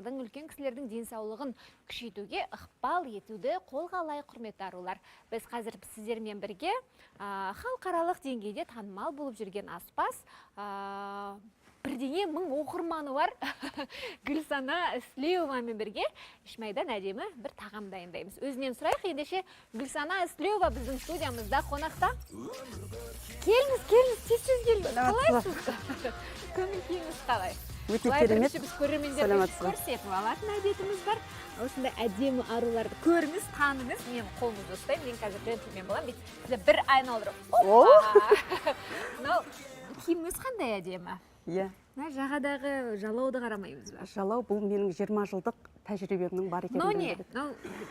Үлкен кісілердің денсаулығын күшейтуге ықпал етуді қолға алайық, құрметті арулар. Біз қазір сіздермен бірге халықаралық деңгейде танымал болып жүрген аспаз, бірдеңе мың оқырманы бар Гүлсана Слеуовамен бірге ішмайдан әдемі бір тағам дайындаймыз. Өзінен сұрайық ендеше. Гүлсана Слеуова біздің студиямызда қонақта. Келіңіз, келіңіз, тез тез келіңіз. Қалайсыз? Көңіл күйіңіз қалай? Өте Былай, керемет. бірінші біз көрермендерге Саламатсыз ба? көрсетіп алатын әдетіміз бар. Осындай әдемі аруларды көріңіз, таныңыз. Мен қолыңызды ұстаймын, мен қазір джентльмен боламын, бүйтіп сізді бір айналдырып. О! Опа! Мынау киіміңіз қандай әдемі! Иә. Мына жағадағы жалауды қарамаймыз ба? Жалау бұл менің 20 жылдық тәжірибемнің бар екенін Мынау не? білдіреді. Мынау,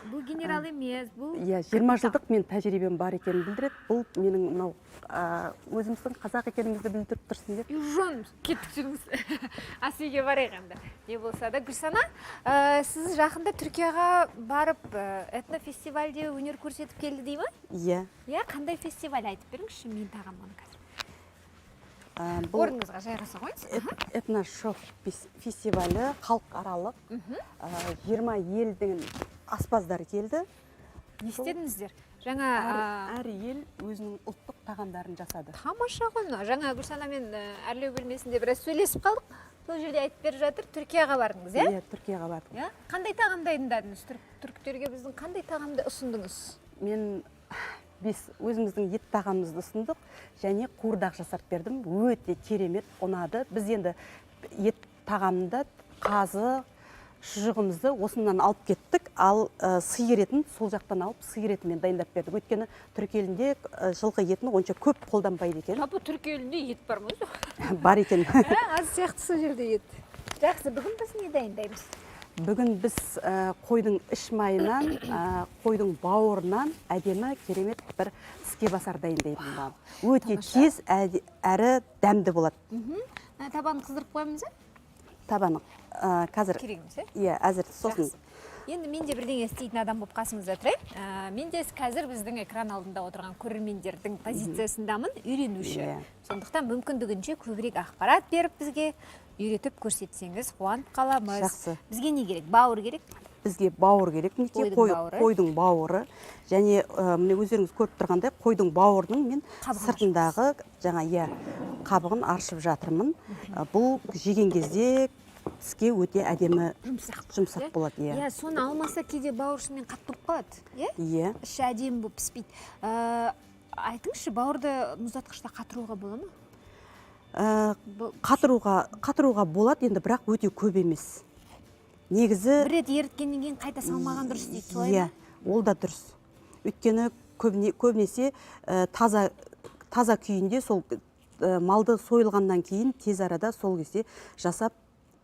бұл генерал емес, бұл Иә, 20 жылдық мен тәжірибем бар екенін білдіреді. Бұл менің мынау өзіміздің қазақ екенімізді білдіріп тұрсын деп. Жон, кеттік, жүріңіз, ас үйге барайық енді. Не болса да, Гүлсана, сіз жақында Түркияға барып, этнофестивальде өнер көрсетіп келді дей ма? Иә. Иә, қандай фестиваль, айтып беріңізші, мен тағам оны қазір. Бұл Орныңызға жайғаса қойыңыз. Этношоу фестивалі халықаралық, 20 елдің аспаздары келді. Не істедіңіздер жаңа? Әр, әр ел өзінің ұлттық тағамдарын жасады. Тамаша ғой мынау. Жаңа Гүлсанамен әрлеу бөлмесінде біраз сөйлесіп қалдық, сол жерде айтып беріп жатыр. Түркияға бардыңыз, иә? Иә, Түркияға бардым. Иә, қандай тағам дайындадыңыз? Түріктерге біздің қандай тағамды ұсындыңыз? Мен бес өзіміздің ет тағамымызды ұсындық және қуырдақ жасап бердім. Өте керемет ұнады. Біз енді ет тағамында қазы, шұжығымызды осынан алып кеттік, ал сиыр етін сол жақтан алып, сиыр етімен дайындап бердік, өйткені түрік елінде жылқы етін онша көп қолданбайды екен. Жалпы, түрік елінде ет бар ма өзі? Бар екен. Ә, аз сияқты сол жерде ет. Жақсы, бүгін біз не дайындаймыз? Бүгін біз қойдың іш майынан, қойдың бауырынан әдемі, керемет бір тіске басар дайындайтын боламын. Өте Тамаша. тез әрі дәмді болады. Мына табаны қыздырып қоямыз, иә? Табаны қазір. Керек емес, иә? Иә, әзір сосын. Жақсы. Енді мен де бірдеңе істейтін адам болып қасыңызда тұрайын. Мен де қазір біздің экран алдында отырған көрермендердің позициясындамын, үйренуші. Сондықтан мүмкіндігінше көбірек ақпарат беріп, бізге үйретіп көрсетсеңіз, қуанып қаламыз. Жақсы. Бізге не керек? Бауыр керек. Бізге бауыр керек, мінекей. Қойдың бауыры. Қойдың бауыры және міне, өздеріңіз көріп тұрғандай, қойдың бауырының мен Қабығын сыртындағы жаңа, иә, қабығын аршып жатырмын. Бұл жеген кезде тіске өте әдемі жұмсақ, жұмсақ иә? болады, иә. Иә, соны алмаса, кейде бауыр шынымен қатты болып қалады, иә? Иә. Іші әдемі болып піспейді. Айтыңызшы, бауырды мұздатқышта қатыруға бола ма? Қатыруға болады енді, бірақ өте көп емес негізі. Бір рет еріткеннен кейін қайта салмаған дұрыс дейді, солай Иә, ма? ол да дұрыс, өйткені көбінесе таза таза күйінде сол малды сойылғаннан кейін тез арада сол кезде жасап,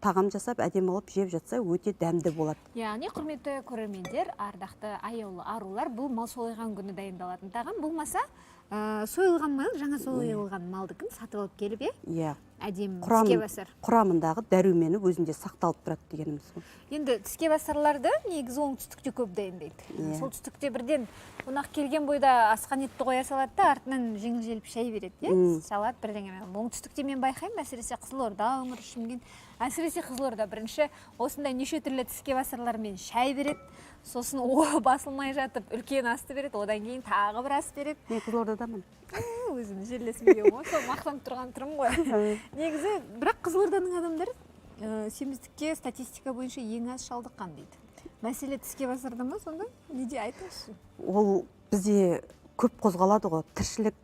тағам жасап, әдемі қылып жеп жатса, өте дәмді болады. Яғни, құрметті көрермендер, ардақты аяулы арулар, бұл мал сойылған күні дайындалатын тағам болмаса, сойылған мал, жаңа сойылған малдікін сатып алып келіп, иә, Иә. әдемі тіске басар. Құрамындағы дәрумені өзінде сақталып тұрады дегеніміз ғой. Енді тіске басарларды негізі оңтүстікте көп дайындайды. Солтүстікте бірден қонақ келген бойда асқан етті қоя салады да, артынан жеңіл желпі шай береді, иә, салат бірдеңемен. Оңтүстікте мен байқаймын, әсіресе Қызылорда өңірі, Шымкент, әсіресе Қызылорда, бірінші осындай неше түрлі тіске басарлармен шай береді, сосын о басылмай жатып үлкен асты береді, одан кейін тағы бір ас береді. Мен Қызылордадамын. Өзім жерлесім екен ғой, сол мақтанып тұрған түрім ғой негізі. Бірақ Қызылорданың адамдары семіздікке статистика бойынша ең аз шалдыққан дейді. Мәселе тіске басарда ма сонда, неде, айтыңызшы? Ол бізде көп қозғалады ғой, тіршілік,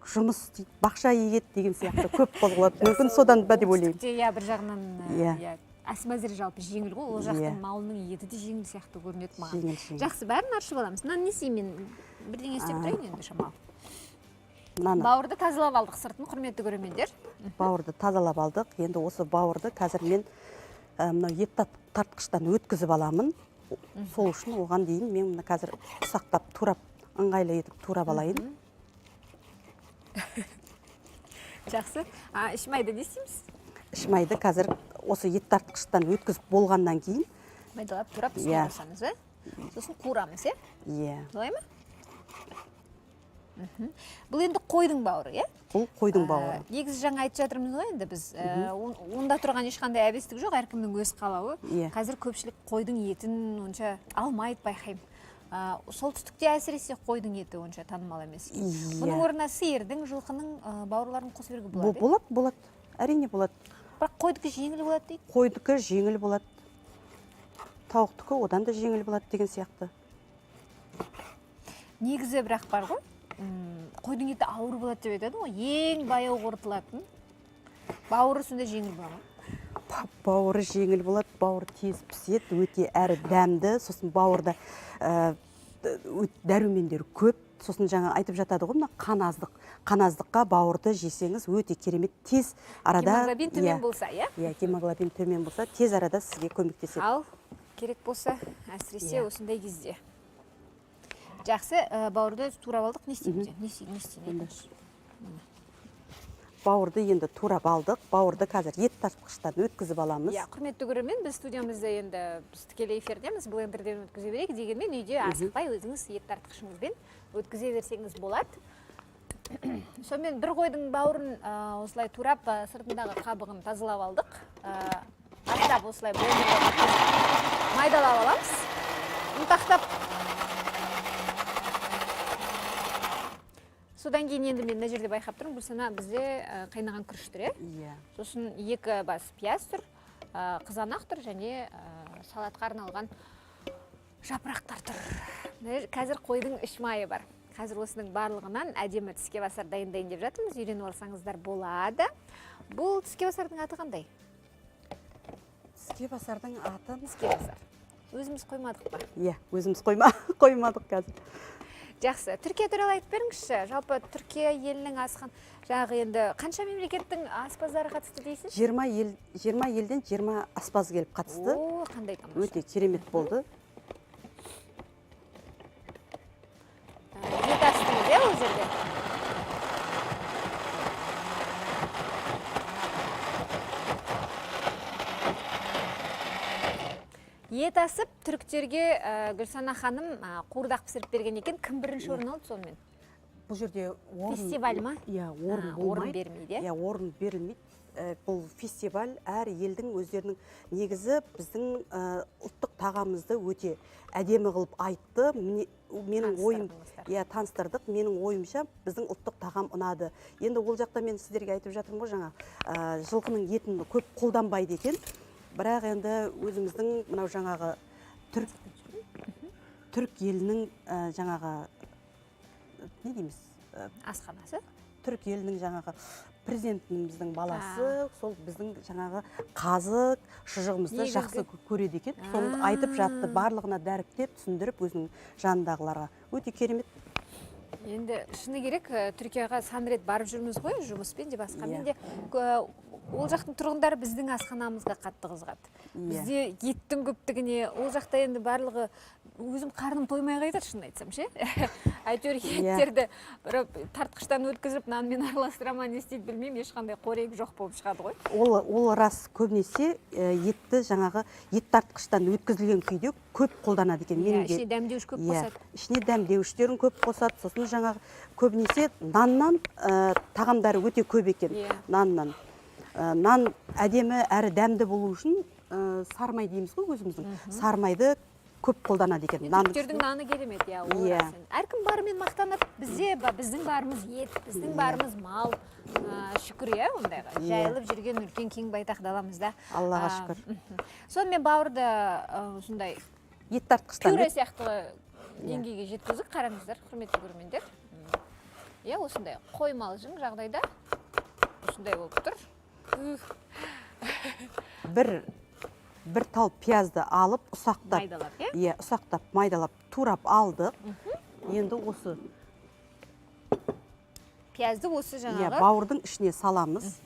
жұмыс істейді, бақша егеді деген сияқты, көп қозғалады, мүмкін, содан ба деп ойлаймын. Оңтүстікте, иә, бір жағынан Иә. иә, ас мәзірі жалпы жеңіл ғой ол жақтың. Малының еті де жеңіл сияқты көрінеді маған. Жеңіл, жеңіл. Жақсы, бәрін аршып аламыз. Мынаны не істеймін мен? Бірдеңе істеп тұрайын енді шамалы. Мынаны Бауырды тазалап алдық сыртын, құрметті көрермендер. Бауырды тазалап алдық. Енді осы бауырды қазір мен мынау ет тартқыштан өткізіп аламын. Сол үшін оған дейін мен мына қазір ұсақтап турап, ыңғайлы етіп турап алайын. Жақсы, а ішмайды не істейміз? Ішмайды қазір осы ет тартқыштан өткізіп болғаннан кейін Майдалап турап, үстіне Иә. қосамыз, иә, сосын қуырамыз, иә? Иә. Солай ма? Бұл енді қойдың бауыры, иә? Бұл қойдың бауыры. Негізі жаңа айтып жатырмыз ғой енді біз, онда тұрған ешқандай әбестік жоқ, әркімнің өз қалауы. Қазір көпшілік қойдың етін онша алмайды, байқаймын. Солтүстікте әсіресе қойдың еті онша танымал емес. Бұның орнына сиырдың, жылқының бауырларын қосып беруге болады. Болады, болады. Әрине болады. Бірақ қойдікі жеңіл болады дейді. Қойдікі жеңіл болады. Тауықтікі одан да жеңіл болады деген сияқты. Негізі бірақ бар ғой, қойдың еті ауыр болады деп айтады ғой, ең баяу қорытылатын. Бауыры сонда жеңіл болады ма? Бауыры жеңіл болады, бауыр тез піседі, өте әрі дәмді. Сосын бауырда дәрумендер көп. Сосын жаңа айтып жатады ғой, мына қан аздық. Қан аздыққа бауырды жесеңіз өте керемет, тез арада. Гемоглобин төмен болса, иә? Иә, гемоглобин төмен болса, тез арада сізге көмектеседі. Ал керек болса, әсіресе осындай кезде. Жақсы, бауырды турап алдық, не істейміз? Не істейміз? Бауырды енді турап алдық. Бауырды қазір ет тартқыштан өткізіп аламыз. Иә, құрметті көрермен, біз студиямызда енді біз тікелей эфирдеміз, блендерден өткізе берейік. Дегенмен үйде асықпай өзіңіз ет тартқышыңызбен өткізе берсеңіз болады. Сонымен бір қойдың бауырын осылай турап, сыртындағы қабығын тазалап алдық. Аттап осылай блендерден өткізіп майдалап аламыз. Ұнтақтап. Содан кейін енді мен мына жерде байқап тұрмын, Гүлсана, бізде қайнаған күріш тұр, иә? Иә. Сосын 2 бас пияз тұр, қызанақ тұр және салатқа арналған жапырақтар тұр. Мына қазір қойдың іш майы бар. Қазір осының барлығынан әдемі тіске басар дайындайын деп жатырмыз. Үйреніп алсаңыздар болады. Бұл тіске басардың аты қандай? Тіске басардың аты Тіске басар. Өзіміз қоймадық па? Иә, өзіміз қоймадық қазір. Жақсы. Түркия туралы айтып беріңізші. Жалпы Түркия елінің асқан жаңағы енді қанша мемлекеттің аспаздары қатысты дейсіз? 20 ел, 20 елден 20 аспаз келіп қатысты. О, қандай тамаша. Өте керемет болды. Ет астыңыз, иә, ол жерде? Ет асып түріктерге Гүлсана ханым қуырдақ пісіріп берген екен. Кім бірінші орын алды сонымен? Бұл жерде орын Фестиваль ма? Иә, орын Орын болмайды. бермейді, иә? Иә, орын берілмейді. Бұл фестиваль әр елдің өздерінің негізі біздің ұлттық тағамымызды өте әдемі қылып айтты. Міне, менің ойым, Таныстырдыңыздар. иә, таныстырдық. Менің ойымша біздің ұлттық тағам ұнады. Енді ол жақта мен сіздерге айтып жатырмын ғой, жаңа жылқының етін көп қолданбайды екен. Бірақ енді өзіміздің мынау жаңағы түрік елінің жаңағы, не дейміз? Асханасы? Түрік елінің жаңағы президентіміздің баласы, сол біздің жаңағы қазы шұжығымызды Негізгі. жақсы көреді екен. Соны айтып жатты, барлығына дәріптеп, түсіндіріп өзінің жанындағыларға. Өте керемет. Енді шыны керек, Түркияға сан рет барып жүрміз ғой, жұмыспен де, басқамен де. Ол жақтың тұрғындары біздің асханамызға қатты қызығады. Бізде еттің көптігіне, ол жақта енді барлығы, өзім қарным тоймай қайтады, шынын айтсам ше. Әйтеуір еттерді бір тартқыштан өткізіп, нанмен араластыра ма, не істейді білмеймін, ешқандай қорегі жоқ болып шығады ғой. Ол рас, көбінесе етті жаңағы ет тартқыштан өткізілген күйде көп қолданады екен. Иә, Менің де ішіне дәмдеуіш көп Иә, қосады. ішіне дәмдеуіштерін көп қосады. Сосын жаңағы көбінесе наннан тағамдары өте көп екен. Наннан. Нан әдемі әрі дәмді болу үшін сармай дейміз ғой өзіміздің. Сармайды көп қолданады екен. Енді Нан түріктердің үстіне. наны керемет, иә, ол рас енді. Әркім барымен мақтанады. Бізде біздің барымыз ет, біздің барымыз мал. Шүкір, иә, ондайға. Жайылып жүрген үлкен кең байтақ даламызда. Аллаға шүкір. Сонымен бауырды осындай ет тартқыштан пюре өт- сияқты деңгейге жеткіздік. Қараңыздар, құрметті көрермендер. Иә, осындай қоймалжың жағдайда осындай болып тұр. Ух. Бір тал пиязды алып, ұсақтап, Майдалап, иә? Иә, ұсақтап, майдалап, турап алдық. Енді осы Пиязды осы Иә, жаңағы бауырдың ішіне саламыз.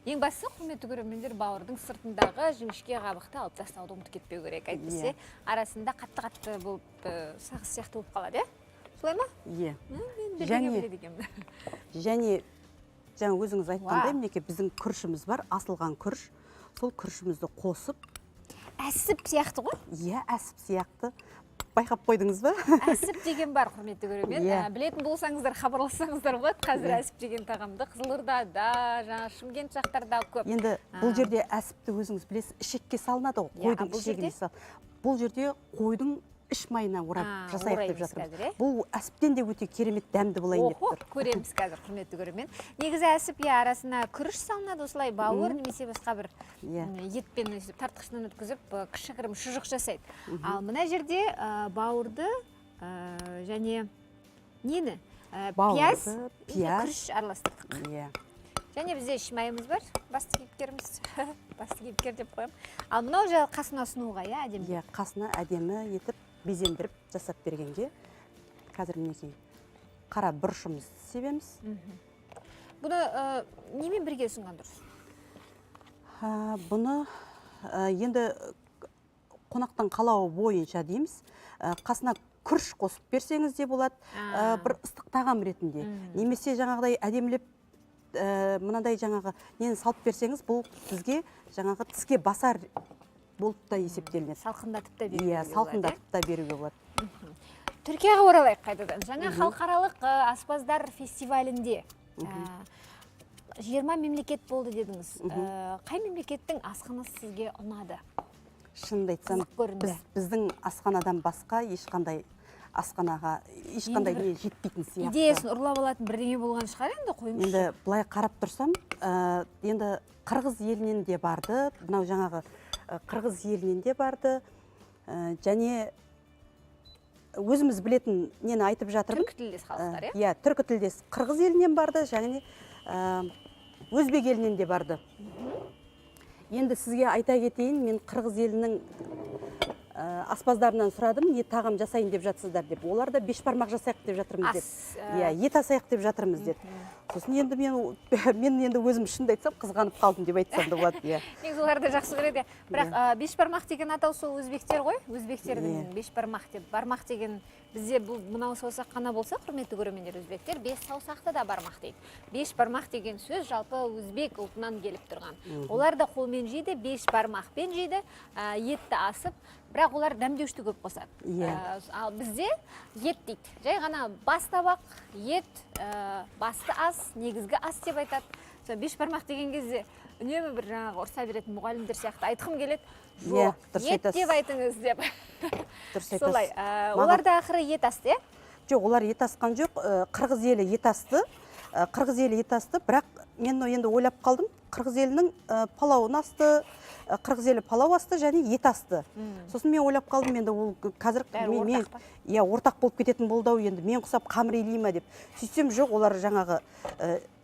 Ең бастысы, құрметті көрермендер, бауырдың сыртындағы жіңішке қабықты алып тастауды ұмытып кетпеу керек. Әйтпесе арасында қатты-қатты болып, сағыз сияқты болып қалады, иә? Солай ма? Иә. Мен бірдеңе біледі екенмін. Және жаңа өзіңіз айтқандай, Уа. мінекей біздің күрішіміз бар, асылған күріш. Сол күрішімізді қосып. Әсіп сияқты ғой? Иә, әсіп сияқты. Байқап қойдыңыз ба? Әсіп деген бар, құрметті көрермен. Иә. Білетін болсаңыздар, хабарлассаңыздар болады. Қазір Иә. Әсіп деген тағамды Қызылордада, жаңа Шымкент жақтарда көп. Енді бұл жерде әсіпті өзіңіз білесіз, ішекке салынады ғой, Иә, а қойдың бұл ішегіне жерде? сал. Бұл жерде қойдың іш майына орап жасайық деп Ораймыз жатырмыз. қазір, иә? Бұл әсіптен де өте керемет дәмді болайын деп Охо, тұр. көреміз қазір, құрметті көрермен. Негізі әсіп, иә, арасына күріш салынады, осылай бауыр немесе басқа бір Иә. Етпен өстіп тартқышынан өткізіп, кішігірім шұжық жасайды. Ал мына жерде бауырды және нені? Бауырды, Пияз, және пияз. күріш араластырдық. Иә. Және бізде іш майымыз бар, басты кейіпкеріміз. Басты кейіпкер деп қоямын. Ал мынау жағы қасына ұсынуға, иә, әдемі. Иә, қасына әдемі етіп безендіріп жасап бергенге. Қазір мінекей қара бұрышымызды себеміз. Бұны немен бірге ұсынған дұрыс? Бұны енді қонақтың қалауы бойынша дейміз. Қасына күріш қосып берсеңіз де болады, бір ыстық тағам ретінде. Немесе жаңағыдай әдемілеп мынандай жаңағы нені салып берсеңіз, бұл бізге жаңағы тіске басар болып та есептелінеді. Салқындатып та беруге Иә, болады, иә? Салқындатып та беруге болады. Түркияға оралайық қайтадан. Жаңа халықаралық аспаздар фестивалінде 20 мемлекет болды дедіңіз. Қай мемлекеттің асханасы сізге ұнады? Шынымды айтсам, Қызық көрінді. Біздің асханадан басқа ешқандай асханаға ешқандай Енді бір не жетпейтін сияқты. Идеясын ұрлап алатын бірдеңе болған шығар енді, қойыңызшы. Енді былай қарап тұрсам, енді қырғыз елінен де барды, мынау жаңағы қырғыз елінен де барды, және өзіміз білетін нені айтып жатырмын. Түркі тілдес халықтар, иә? Иә, түркі тілдес қырғыз елінен барды, және өзбек елінен де барды. Енді сізге айта кетейін, мен қырғыз елінің аспаздарынан сұрадым, не тағам жасайын деп жатсыздар деп. Олар да бешбармақ жасайық деп жатырмыз деп. Ас, Иә, ет асайық деп жатырмыз деді. Сосын енді мен енді өзім шынымды айтсам, қызғанып қалдым деп айтсам да болады, иә. Негізі олар да жақсы көреді. Бірақ бешбармақ деген атау сол өзбектер ғой. Өзбектердің Иә. бешбармақ деп. Бармақ деген бізде бұл мынау саусақ қана болса, құрметті көрермендер, өзбектер бес саусақты да бармақ дейді. Бешбармақ деген сөз жалпы өзбек ұлтынан келіп тұрған. Олар да қолмен жейді, беш бармақпен жейді, етті асып, бірақ олар дәмдеуішті көп қосады. Иә. Ал бізде ет дейді. Жай ғана бас табақ, ет, басты ас, негізгі ас деп айтады. Сол бешбармақ деген кезде үнемі бір жаңағы ұрса беретін мұғалімдер сияқты айтқым келеді. Иә, Жоқ, дұрыс ет айтасыз. деп айтыңыз деп. Дұрыс айтасыз. Солай. Маған Олар да ақыры ет асты, иә? Жоқ, олар ет асқан жоқ. Қырғыз елі ет асты. Қырғыз елі ет асты, бірақ мен енді ойлап қалдым. Қырғыз елінің палауын асты, қырғыз елі палау асты және ет асты. Сосын мен ойлап қалдым, енді ол қазір Бәрі мен ортақ па? Иә, ортақ болып кететін болды ау енді, мен құсап қамыр илей ма деп. Сөйтсем жоқ, олар жаңағы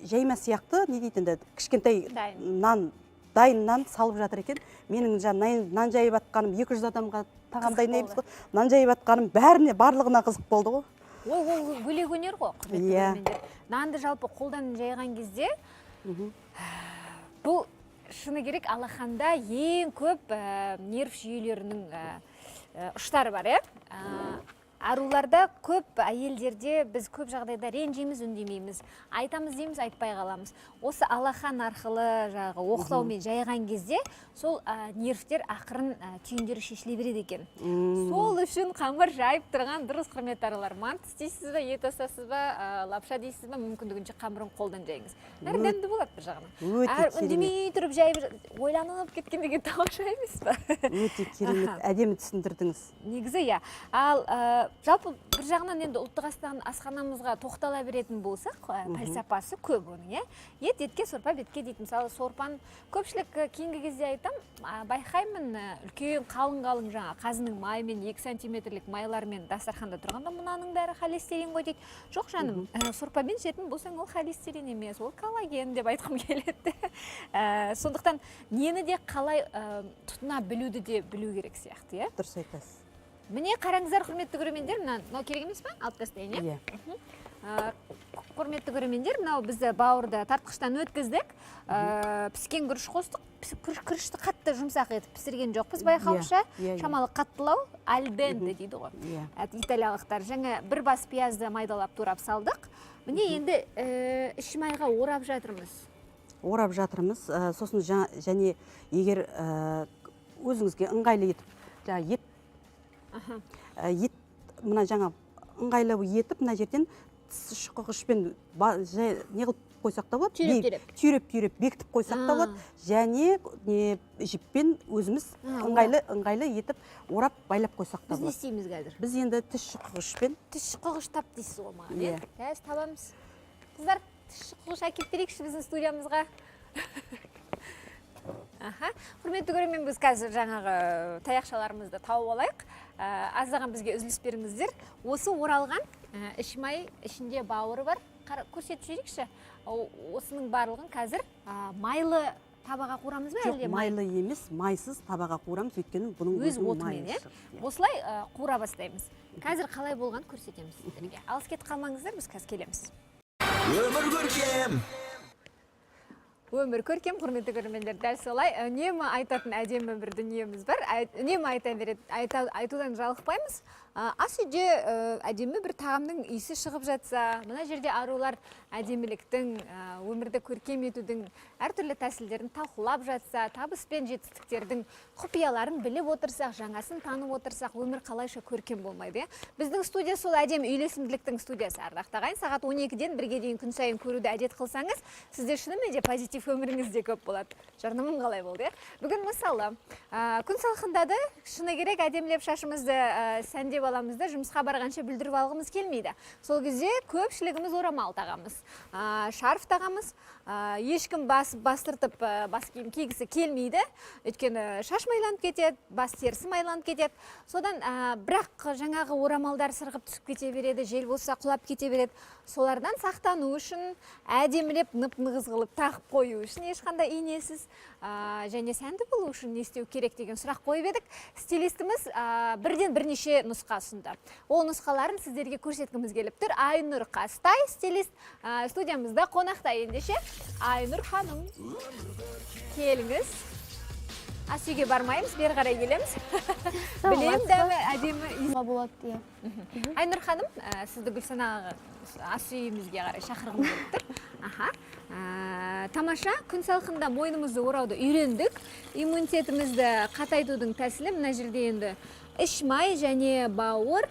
жайма сияқты, не дейді енді, кішкентай Дайын. нан, дайын нан салып жатыр екен. Менің жаңа нан жайып атқаным 200 адамға тағам Қызық дайындаймыз болды. ғой. Нан жайып атқаным бәріне, барлығына қызық болды ғой. Ой, ол бөлек өнер ғой, құрметті Иә. көрермендер. Нанды жалпы қолдан жайған кезде, бұл шыны керек, алақанда ең көп нерв жүйелерінің ұштары бар, иә? Аруларда көп, әйелдерде біз көп жағдайда ренжиміз, үндемейміз, айтамыз дейміз, айтпай қаламыз. Осы алақан арқылы жаңағы оқтаумен жайған кезде сол нервтер ақырын түйіндері шешіле береді екен. Сол үшін қамыр жайып тұрған дұрыс, құрметті арулар. Манты істейсіз бе, ет асасыз ба, лапша дейсіз бе, мүмкіндігінше қамырын қолдан жайыңыз. Әрі дәмді болады бір жағынан. Өте Әрі керемет. үндемей тұрып жайып, ойланып кеткен деген тамаша емес па? Өте керемет, әдемі түсіндірдіңіз. Негізі иә. Ал жалпы бір жағынан енді ұлттық асханамызға тоқтала беретін болсақ, пәлсапасы көп оның, иә? Ет етке, сорпа бетке дейді. Мысалы, сорпан көпшілік, кейінгі кезде айтам, байқаймын, үлкен қалың-қалың жаңа қазының майымен, 2 сантиметрлік майлармен дастарханда тұрғанда мынаның бәрі холестерин ғой дейді. Жоқ жаным, сорпамен ішетін болсаң ол холестерин емес, ол коллаген деп айтқым келеді. Сондықтан нені де қалай, тұтына білуді де білу керек сияқты, иә? Дұрыс айтасыз. Міне қараңыздар, құрметті көрермендер, мынау керек емес па? Алып тастайын, иә? Иә. Құрметті көрермендер, мынау бізді бауырды тартқыштан өткіздік. Піскен күріш қостық. Күрішті қатты жұмсақ етіп пісірген жоқпыз, байқауымша. Иә, иә. Шамалы қаттылау, аль денте дейді ғой. Иә. Италиялықтар. Жаңа бір бас пиязды майдалап турап салдық. Міне енді, іш майға орап жатырмыз. Орап жатырмыз. Сосын және егер, өзіңізге ыңғайлы етіп, жаңа ет, ет Мына жаңа ыңғайлы етіп, мына жерден тіс шұқығышпен не қылып қойсақ та болады. Түйреп-түйреп. Түйреп-түйреп бекітіп қойсақ та болады. Және не жіппен өзіміз ыңғайлы етіп орап байлап қойсақ та Біз не болады. істейміз қазір? Біз енді тіс шұқығышпен. Тіс шұқығыш тап дейсіз ғой маған, иә? Иә. Қазір табамыз. Қыздар, тіс шұқығыш әкеліп берейікші біздің студиямызға. Аха. Құрметті көрермен, біз қазір жаңағы таяқшаларымызды тауып алайық. Аздаған бізге үзіліс беріңіздер. Осы оралған іш май, ішінде бауыры бар. Көрсетіп жіберейікші. Осының барлығын қазір майлы табаға қуырамыз ба Жоқ, әлде май? майлы емес, майсыз табаға қуырамыз, өйткені бұның Өз өзінің отымен, майы иә? шығады, иә. Осылай қуыра бастаймыз. Қазір қалай болғанын көрсетеміз сіздерге. Алыс кетіп қалмаңыздар, біз қазір келеміз. Өмір көркем. Өмір көркем, құрметті көрермендер, дәл солай үнемі айтатын әдемі бір дүниеміз бар. Үнемі айта береді, айтудан жалықпаймыз. Ас үйде әдемі бір тағамның иісі шығып жатса, мына жерде арулар әдеміліктің, өмірді көркем етудің әртүрлі тәсілдерін талқылап жатса, табыс пен жетістіктердің құпияларын біліп отырсақ, жаңасын танып отырсақ, өмір қалайша көркем болмайды, иә? Біздің студия сол әдемі үйлесімділіктің студиясы. Ардақты ағайын, сағат 12-ден 1-ге дейін күн сайын көруді әдет қылсаңыз, сізде шынымен де позитив өміріңізде көп болады. Жарнамам қалай болды, иә? Бүгін мысалы, күн салқындады, шыны керек, әдемілеп шашымызды, сәндеп аламыз да, жұмысқа барғанша бүлдіріп алғымыз келмейді. Сол кезде көпшілігіміз орамал тағамыз, шарф тағамыз, ешкім бастыртып, бас киім кигісі келмейді, өйткені шаш майланып кетеді, бас терісі майланып кетеді. Содан, бірақ жаңағы орамалдар сырғып түсіп кете береді, жел болса құлап кете береді. Солардан сақтану үшін әдемілеп нып-нығыз қылып тағып қою үшін ешқандай инесіз, және сәнді болу үшін не істеу керек деген сұрақ қойып едік. Стилистіміз, бірден бірнеше нұсқа ұсынды. Ол нұсқаларын сіздерге көрсеткіміз келіп тұр. Айнұр Қастай стилист, студиямызда қонақта ендеше. Айнұр ханым, келіңіз. Ас үйге бармаймыз, бері қарай келеміз. Білем дәмі әдемі иіс. Болады, иә. Айнұр ханым, сізді Гүлсанаға ас үйімізге қарай шақырғым келіп тұр. Аха. Тамаша, күн салқында мойнымызды орауды үйрендік. Иммунитетімізді қатайтудың тәсілі мына жерде енді іш май және бауыр,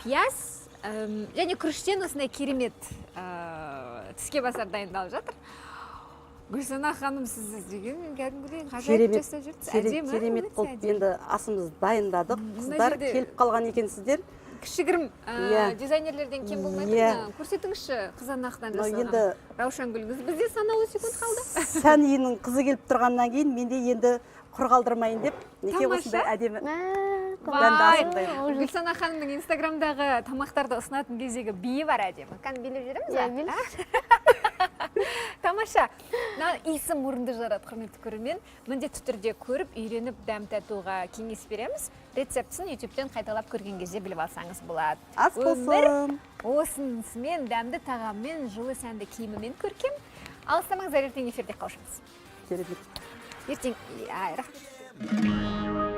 пияз, және күріштен осындай керемет, тіске басар дайындалып жатыр. Гүлсана ханым, сіз деген мен кәдімгідей ғажайып жасап жүрсіз. Әдемі, Керемет өте қылып әдемі. енді асымызды дайындадық. Мына Қыздар, жерде келіп қалған екенсіздер. Кішігірім, Иә. дизайнерлерден кем болмайды. Иә. Мына көрсетіңізші, қызанақтан Мынау жасалған енді раушан гүліңіз. Бізде санаулы секунд қалды. Сән үйінің қызы келіп тұрғаннан кейін менде енді құр қалдырмайын деп, неге Тамаша. осындай әдемі Мә, дәмді Вай! асым дайындадым. Гүлсана ханымның инстаграмдағы тамақтарды ұсынатын кездегі биі бар әдемі. Кәдімгі билеп жүреміз Иә, ба? билейміз. Тамаша. Мына иісі мұрынды жарады, құрметті көрермен. Міндетті түрде көріп, үйреніп, дәм татуға кеңес береміз. Рецептісін ютубтен қайталап көрген кезде біліп алсаңыз болады. Ас Өмір болсын. осынысымен, дәмді тағаммен, жылы сәнді киімімен көркем. Алыстамаңыздар, ертең эфирде қауышамыз. Керемет. Ертең, ай, рахмет.